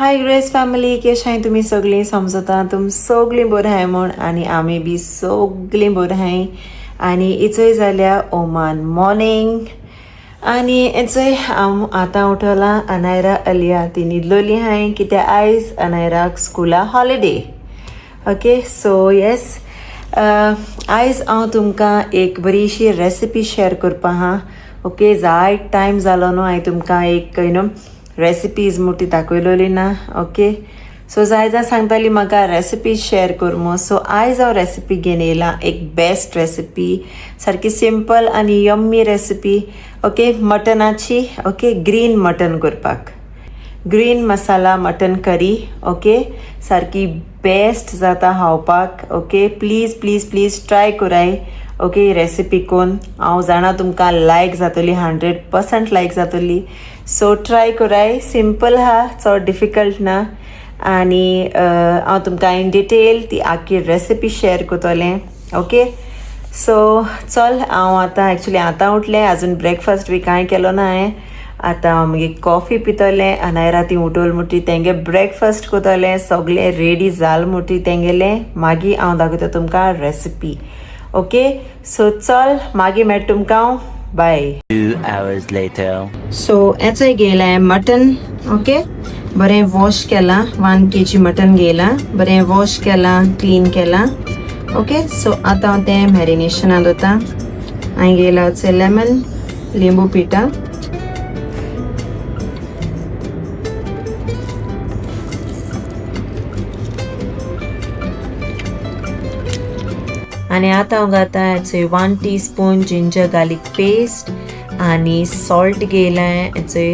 हाय grace family, केश हाय तुमी सगळीं? समजता तुम सगळीं बरीं आहाय म्हूण आनी आमी बी सगळीं बरीं आहाय. आनी इचोय जाल्या ओमान मॉर्निंग आनी इचोय हांव आतां उठलां. अनायरा अलिया ती न्हिदलोली आहाय कित्याक आयज अनायराक स्कुला हॉलिडे. ओके, सो येस, आयज हांव तुमकां एक बरीशी रेसिपी शेअर करपा आहा. ओके, जायत टायम जालो न्हू हांवें तुमकां एक you know recipes मोठी दाखयलोली ना. ओके, सो जाय जाण सांगताली म्हाका रेसिपी शेअर कर म्हूण. सो आयज हांव रेसिपी घेवन येयलां, एक बेस्ट रेसिपी, सारकी सिंपल आनी यम्मी रेसिपी. ओके, मटनाची. ओके, ग्रीन मटन करपाक green masala mutton curry. Okay, सारकी बेस्ट जाता खावपाक. Okay, please please please try कराय. ओके, रेसिपी कोन हांव जाणा तुमकां लायक जातली, 100% लायक जातली. सो ट्राय कराय, सिंपल आहा, चड डिफिकल्ट ना. आनी हांव तुमकां इन डिटेल ती आख्खी रेसिपी शेअर करतलें. ओके, सो चल हांव आतां एक्चुली आतां उठलें, अजून ब्रेकफास्ट बी कांय केलो ना हांवें. आतां हांव मागीर कॉफी पितलें. अनायरा ती उठोल मुटी तेंगे ब्रेकफास्ट करतलें, सगळें रेडी जाल मुटी तेंगेलें, मागीर हांव दाखयता तुमकां रेसिपी. ओके, सो चल मागीर मेळटा तुमकां हांव. बाय. 2 hours later. सो हेचोय घेयलां मटन. ओके, बरें वॉश केलां, 1 kg mutton घेयलां, बरें वॉश केलां, क्लीन केलां. ओके, सो आतां हांव तें मॅरिनेशनान दवरता. हांवें घेयलां लेमन, लिंबू पिठा, आनी आतां हांव घातां हेचोय 1 teaspoon ginger garlic paste आनी सॉल्ट घेयलां हेचोय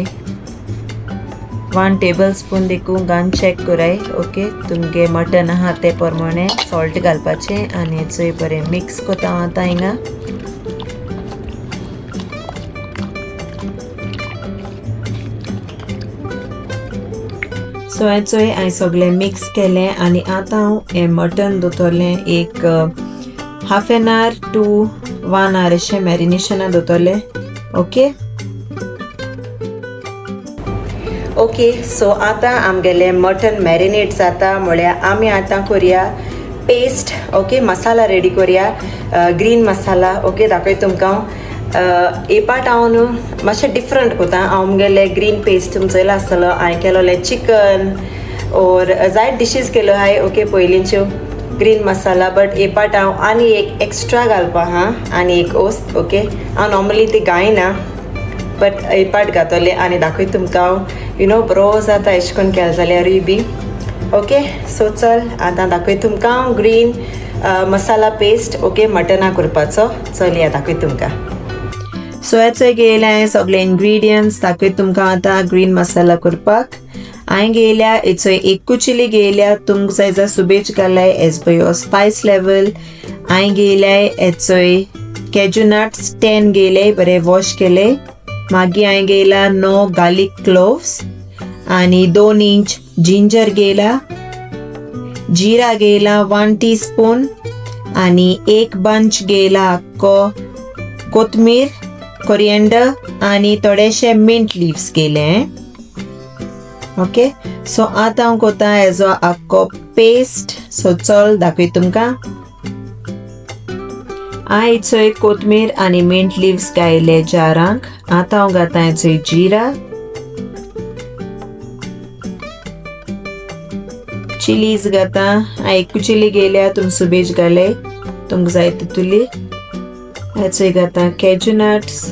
1 टेबल स्पून देखून घालून चॅक कराय. ओके, तुमगे मटन आहा ते प्रमाणे सॉल्ट घालपाचें आनी हेचोय बरें मिक्स करता हांव आतां हिंगा. सो हेचोय हांवें सगळें मिक्स केलें आनी आतां हांव हें मटन दवरतलें एक half an hour to 1 hour अशें मॅरिनेशनान दवरतलें. ओके ओके, सो आतां आमगेलें मटन मॅरिनेट जाता म्हळ्यार आमी आतां करया पेस्ट. ओके, मसाला रेडी करया, ग्रीन मसाला. ओके, दाखय तुमकां हांव. ए पाट हांव न्हू मातशें डिफरंट करता. हांव आमगेलें ग्रीन पेस्ट तुमचो चोयला आसतलो, हांवें केलोलें चिकन ओर जायत डिशीज केल्यो आहाय. ओके, पयलींच्यो ग्रीन मसाला, बट ए पाट हांव आनी एक एक्स्ट्रा घालपा आहा, आनी एक ओस्त. ओके, हांव नॉर्मली ती गायना, बट ए पाट घातोलें आनी दाखय तुमकां हांव, you know बरो जाता एशें करून केलें जाल्यारूय बी. ओके, सो चल आतां दाखय तुमकां हांव ग्रीन मसाला पेस्ट. ओके, मटना करपाचो. चल या दाखय तुमकां. सो हेचोय घेयला हांवें सगळे इन्ग्रिडियंट्स, दाखय तुमकां आतां ग्रीन मसाला करपाक. हांवें घेयल्या हेचोय एक चिली घेयल्या, तुमकां जाय जाल्यार सुबेज घालाय as per your spice level. हांवें घेयल्याय हेचोय कॅज्यू नट्स 10 घेयले, बरे वॉश केले. मागीर हांवें घेयला 9 गार्लीक क्लोव्स आनी 2 इंच जिंजर घेयला, जिरा घेयला 1 टीस्पून आनी 1 बंच घेयला आख्खो कोथमीर, कोरिएंडर आनी थोडेशे मिंट लिव्स घेयले. ओके, सो आतां हांव करता हेजो आख्खो पेस्ट. सो चल दाखय तुमकां. हांवें हेचोय कोथमीर आनी मिंट लिव्स घायले जारांक. आतां हांव घातां हेचोय जिरा, चिलीज घातां. हांवें एक चिली घेयल्या, तुमी सुबेज घाले तुमकां जाय तितुली. हेचोय घातां कॅज्यू नट्स,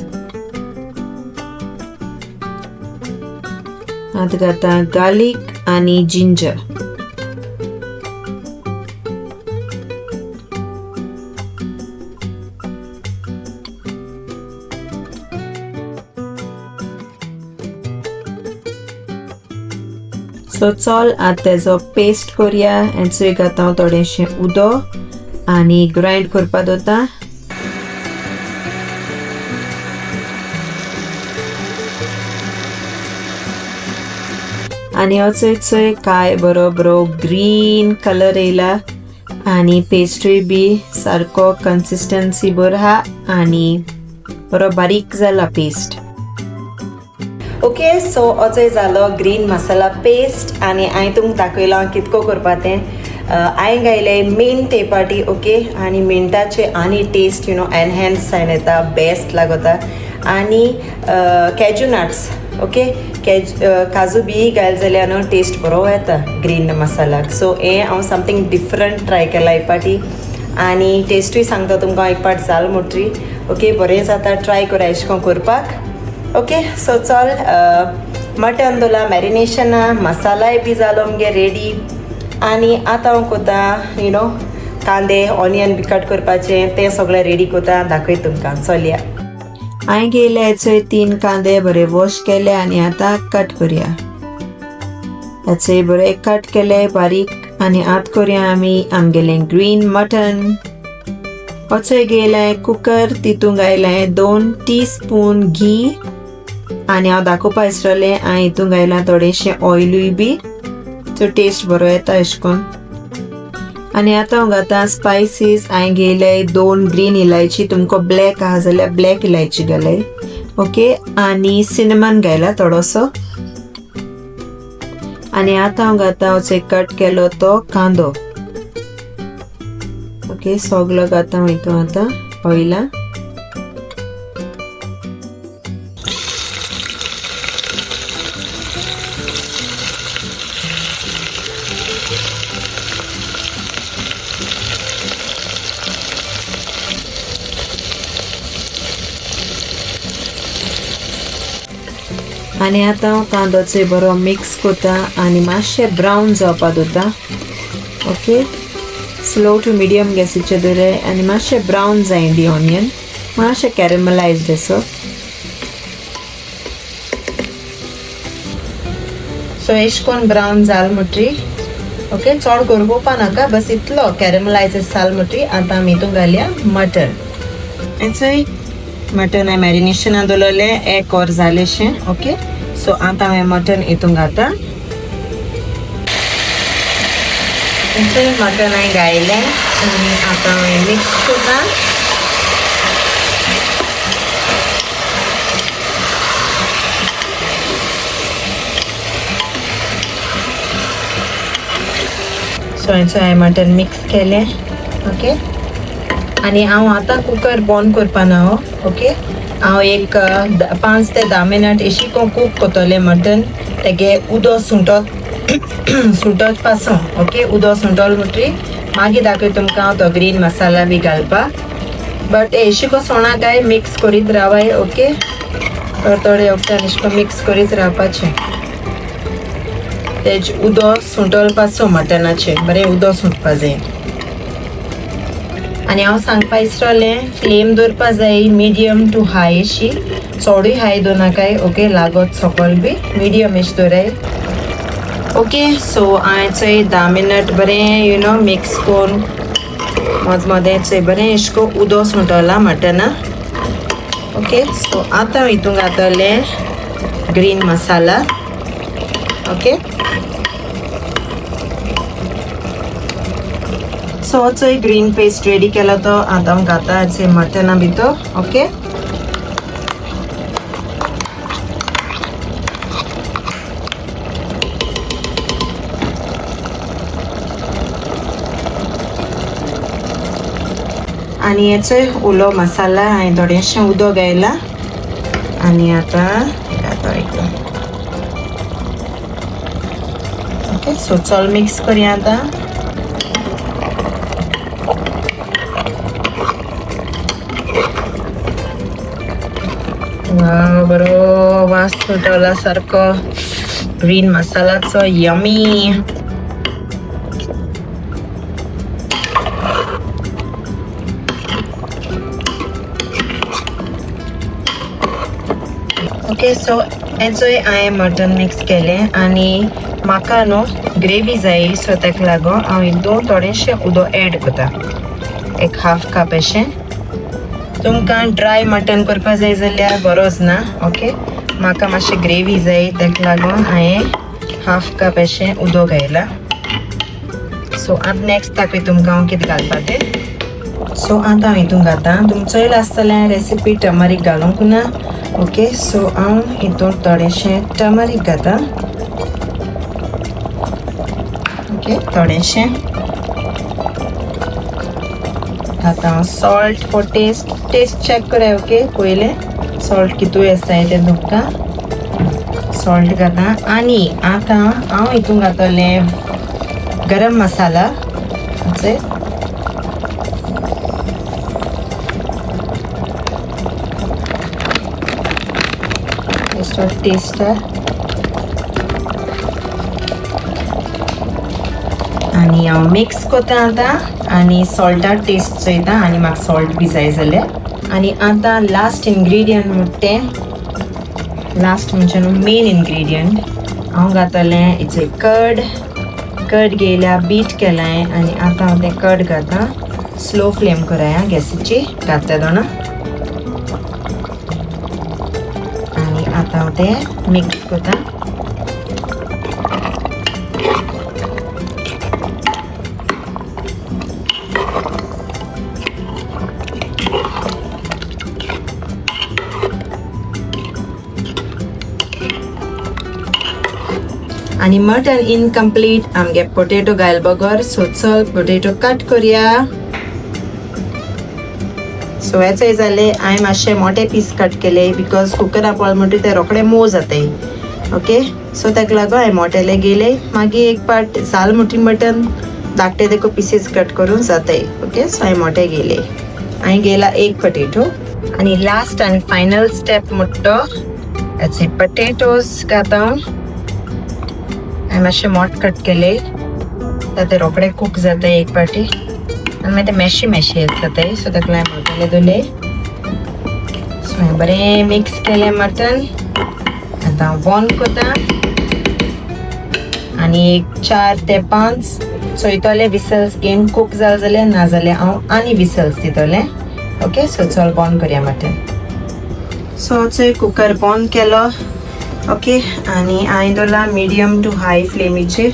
आतां घातां गार्लीक आनी जिंजर. सो चल आतां तेजो पेस्ट करया. हेचोय घातां हांव थोडेशें उदक आनी ग्रायंड करपा दवरता. आनी असोय चोय काय बरो बरो ग्रीन कलर येयला आनी पेस्टूय बी सारको कन्सिस्टन्सी बरो आहा आनी बरो बारीक जाला पेस्ट. ओके सो अचोय जालो ग्रीन मसाला पेस्ट आनी हांवें तुमकां दाखयलां कितको करपा तें. हांवें घायलें मिंट ते पाटी. ओके आनी मिंटाचे आनी टेस्ट you know enhance जायन येता, बेस्ट लागता. आनी कॅजू नट्स, ओके काजू बी घायल जाल्यार न्हू टेस्ट बरो येता ग्रीन मसालाक. सो हें हांव समथींग डिफरंट ट्राय केलां एक पाटी आनी टेस्टूय सांगता तुमकां एक पाट जाल म्हणटरी. ओके बरें जाता, ट्राय करा एशें कोन्न करपाक. ओके सो चल मटन दवरला मॅरिनेशना, मसालाय बी जालो मगे रेडी. आनी आतां हांव कोता you know कांदे ऑनियन बी कट करपाचें तें सगळें रेडी कोता, दाखयता तुमकां. चलया. हांवें घेयले चोय 3 कांदे बरे वॉश केले आनी आतां कट करया. हेचोय बरे कट केले बारीक आनी आतां करया आमी आमगेलें ग्रीन मटन. अचोय घेयलें कुकर, तितूंत घायलें 2 टीस्पून घी आनी हांव दाखोवपा विसरलें हांवें हितूंत घायलां थोडेशें ऑयलूय बी, सो टेस्ट बरो येता अशें करून. आनी आतां हांव घातां स्पायसीस. हांवें घेयले 2 ग्रीन इलायची, तुमकां ब्लॅक आहा जाल्यार ब्लॅक इलायची घालय. ओके आनी सिनेमन घायला थोडोसो. आनी आतां हांव घातां हांव कट केलो तो कांदो. ओके सगलो घातां हितूंत आतां ऑयला. आनी आतां हांव कांदो चोय बरो मिक्स करता आनी मातशें ब्रावन जावपा दवरता. ओके स्लो टू मिडियम गॅसीचेर दवरय आनी मातशें ब्रावन जाय दी ऑनियन, मातशें कॅरमलायज्ड असो. सो एश कोन ब्रावन जाल म्हणटरी ओके चड करपोवपा नाका, बस इतलो कॅरमलायज जाल म्हणटरी आतां आमी हितूंत घालया मटन. हेचोय मटन हांवें मॅरिनेशना दवरलें 1 वर जालेशें. ओके सो आतां हांवें मटन हितूंत घाता. मटन हांवें घायलें आनी आतां हांवें मिक्स करता. सो हांवें मटन मिक्स केलें. ओके आनी हांव आतां कुकर बंद करपा ना. ओके हांव एक 5 ते 10 मिनट एशी कोन कूक करतलें मटन, तेगे उदक सुंटत सुंटत पासून. ओके उदक सुंटल म्हणटरी मागीर दाखय तुमकां हांव तो ग्रीन मसाला बी घालपा. बट एशी को सोणा काय मिक्स करीत रावाय. ओके थोडे थोडे वखदान एशें कोन मिक्स करीत रावपाचें, तेज उदक सुंटल पासून मटनाचें बरें उदक सुंटपा जाय. आनी हांव सांगपा विसरलें फ्लेम दवरपा जाय मिडियम टू हाय अशी, चडूय हाय दवरनाकाय. ओके लागत सकल बी मिडियम अशें दवराय. ओके सो हांवें चोय 10 मिनट बरें you know mix करून मद मदें चोय बरें एशें करून उदक सुंटला मटना. ओके सो आतां हितूंत घातलें ग्रीन मसाला. ओके सो चोय ग्रीन पेस्ट रेडी केला तो आतां हांव घाता हेचे मटना भितर. ओके आनी हेचोय उलो मसाला हांवें थोडेशें उदक घायलां आनी आतां घाता हितून. ओके सो चल मिक्स करया आतां. वाव बरो वास सुटला सारको ग्रीन मसालाचो, यमी. ओके सो हेचोय हांवें मटन मिक्स केलें आनी म्हाका न्हू ग्रेवी जाय, सो ताका लागून हांव हितून थोडेशें उदक एड करता, एक 1/2 कप अशें. तुमकां ड्राय मटन करपा जाय जाल्यार गरज ना. ओके म्हाका मातशें ग्रेवी जाय ताका लागून हांवें 1/2 कप अशें उदक घायलां. सो आतां नेक्स्ट दाखय तुमकां हांव कितें घालपा तें. सो आतां हांव हितून घातां. तुमकां चोयलां आसतलें रेसिपी टर्मरीक घालूंक ना. ओके सो हांव हितून थोडेशें टर्मरीक घाता. ओके थोडेशें आतां salt for taste, taste check कराय. ओके पयलें सॉल्ट कितू आसाय तें तुमकां सॉल्ट घाता. आनी आतां हांव हितून घातलें गरम मसाला. टेस्टर आनी हांव मिक्स करता आतां आनी सॉल्टा टेस्ट चोयता आनी म्हाका सॉल्ट बी जाय जाल्यार. आनी आतां लास्ट इन्ग्रिडियंट म्हणटा तें लास्ट म्हणजे न्हू मेन इन्ग्रिडियंट हांव घातलें it's a curd. Curd घेयल्या बीट केलां आनी आतां हांव तें कर्ड घाता. स्लो फ्लेम कराय गॅसीची घातले दोना आनी आतां हांव तें मिक्स करता. आनी मटन इनकम्प्लीट आमगे पोटेटो घायल बगर. सो चल पोटेटो कट करया. सो हेचोय जालें हांवें मातशे मोटे पीस कट केले because कुकरा पळय म्हणटकीर ते रोखडे मोव जाताय. ओके सो ताका लागून हांवें मोटेले गेले. मागीर एक पाट जाल म्हणटी मटन धाकटे तेका पिसीस कट करून जाताय. ओके सो हांवें मोटे गेले. हांवें गेला एक पोटेटो. आनी लास्ट आनी फायनल स्टेप म्हणटा हेचे पोटेटोज घाता. हांवें मातशे मोट कट केले ते रोखडे कूक जाता एक पाटी आनी मागीर ते मॅशी मॅशी जाताय. सो ताका लागून मोटेले दोले. सो हांवें बरें मिक्स केलें मटन. आतां बंद करता आनी एक 4 ते 5 चोयतले विसल्स घेवन कूक जालें जाल्यार, ना जाल्यार हांव आनी विसल्स दितलें. ओके सो चल बंद करया मटन. सो चोय कुकर बंद केलो. ओके आनी हांवें दवरला मिडियम टू हाय फ्लेमीचेर.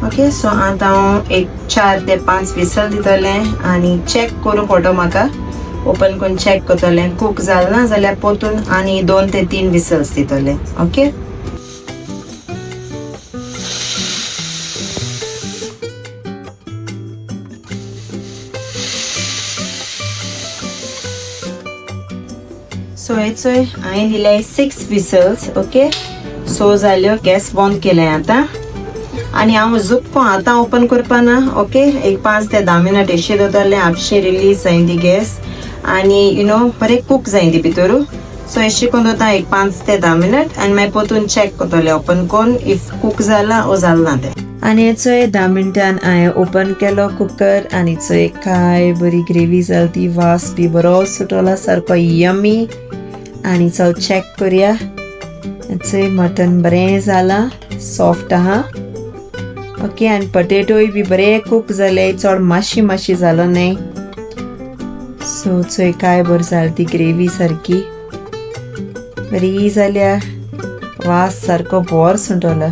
ओके सो आतां हांव एक 4 ते 5 विसल दितलें आनी चॅक करूंक पडटलो म्हाका. ओपन करून चॅक करतलें कूक जालें ना जाल्यार पोतून आनी 2 ते 3 विसल्स दितलें. ओके सो हेचोय हांवें दिले 6 विसल्स. ओके सो जाल्यो. गॅस बंद केलें आतां आनी हांव जुपको आतां ओपन करपा ना. ओके एक 5 ते 10 मिनट एशे दवरतलें आपशें रिलीज जाय ती गॅस आनी you know बरें कूक जाय ती भितर. सो एशें करून दवरता एक 5 ते 10 मिनट आनी मागीर पोतून चॅक करतलें ओपन करून if cook जालां ओ जालें ना तें. आनी चोय 10 मिनटान हांवें ओपन केलो कुकर आनी चोय काय बरी ग्रेवी जाली ती, वास बी बरो सुटोला सारको यमी. आनी चल चॅक करया. चोय मटन बरें जालां सॉफ्ट आहा. ओके आनी पटेटोय बी बरे कूक जाले, चड मातशी मातशी जालो न्हय. सो चोय काय बरी जाली ती ग्रेवी सारकी बरी जाल्या, वास सारको बोर सुटोला.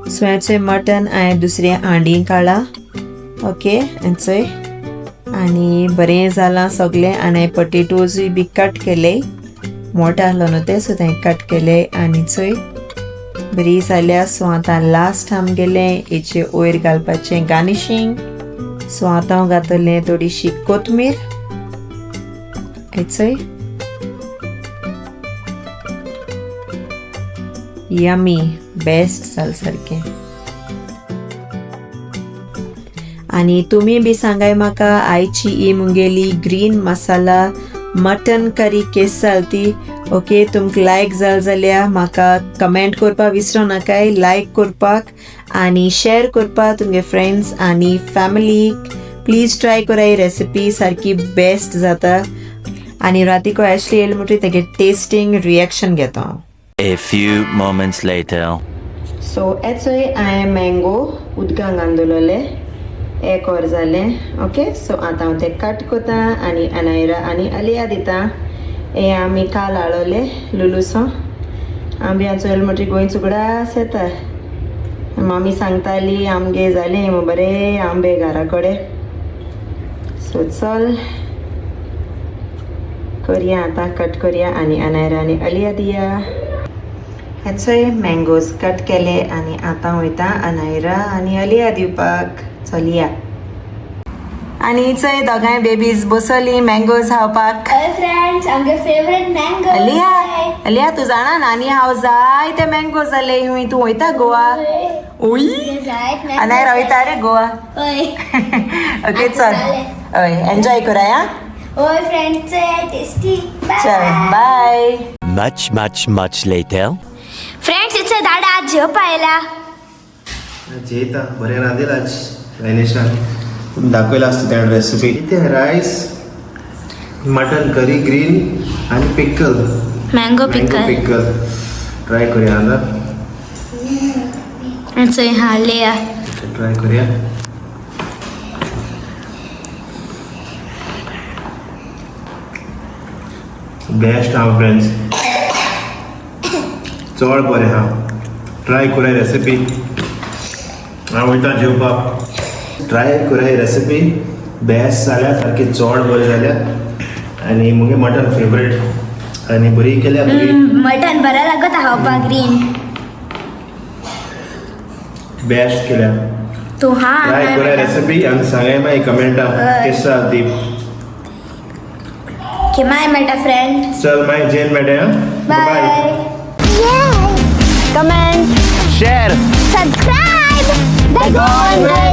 सो हें चोय मटन हांवें दुसरे हांडी काडलां. ओके हें चोय आनी बरें जालां सगळें. आनी हांवें पटेटोजूय बी कट केले, मोटे आहलो न्हू ते, सो तें कट केले आनी चोय बरी जाल्या. सो आतां लास्ट आमगेलें हेचे वयर घालपाचें गार्निशींग. सो आतां हांव घातलें थोडीशी कोथमीर. हेचोय यमी बेस्ट जाल सारकें. आनी तुमी बी सांगाय म्हाका आयची ही मुगेली ग्रीन मसाला मटन करी केस जाल ती. ओके तुमकां लायक जाल जाल्यार म्हाका कमेंट करपाक विसरो नाकाय, लायक करपाक आनी शेर करपाक तुमगे फ्रेंड्स आनी फॅमिलीक. प्लीज ट्राय कराय ही रेसिपी सारकी बेस्ट जाता. आनी रातीको एशली येयलें म्हणटकीर तेगे टेस्टींग रिएक्शन घेता हांव. A few moments later. So हेचोय हांवें मँगो उदकांत घालून दवरलेले एक वर जालें. ओके सो आतां हांव तें कट करता आनी अनायरा आनी अलिया दिता. हे आमी काल हाडले लुलूसो आंब्याचो येयलो म्हणटकीर गोंयचो उगडास येता. मामी सांगताली आमगे जालें बरे आंबे घरा कडेन. सो चल करया आतां, कट करया आनी अनायरा आनी अलिया दिया. हेचोय मँगोज कट केले आनी आतां वयता अनायरा आनी अलिया दिवपाक. चलया. आनी चोय, दोगांय बेबीज बसली मँगोज खावपाक. हय फ्रेंड्स, आमगे फेवरेट मँगो. अलिया, अलिया, तूं जाणा नानी हांव जायते मँगो जाले हुंय. तूं वयता गोवा? उय, अनायरा वयता रे गोवा? हय. ओके, चल. हय, एन्जॉय कराय हा. हय फ्रेंड्स, टेस्टी. चल, bye. Much, much, much later. Friends, इथे दादा आज झोप आयला. जेता बरें रांदेल आज गणेशान. तुमी दाखयला आसता त्या रेसिपी. इथे रायस, मटन करी ग्रीन आणि पिकल. मँगो. पिकल ट्राय करूया आता. हा, लिया. ट्राय करूया. बेस्ट हा फ्रेंड्स, चड बरें हा. ट्राय करूया रेसिपी. हांव वयता जेवपाक. ट्राय करूया ही रेसिपी. बेस्ट जाल्या, सारकी चड बरी जाल्या आनी मुगे मटन फेवरेट आनी बरी केल्या बरी. मटन बरं लागत खावपाक ग्रीन. बेस्ट केल्या. तू हा. ट्राय करूया रेसिपी आनी सांगाय मागीर कमेंटा केस जाल ती. केमाय मेळटा फ्रेंड. चल, मागीर जेन मेळटा. Bye. Comment. Share. Subscribe the Goan.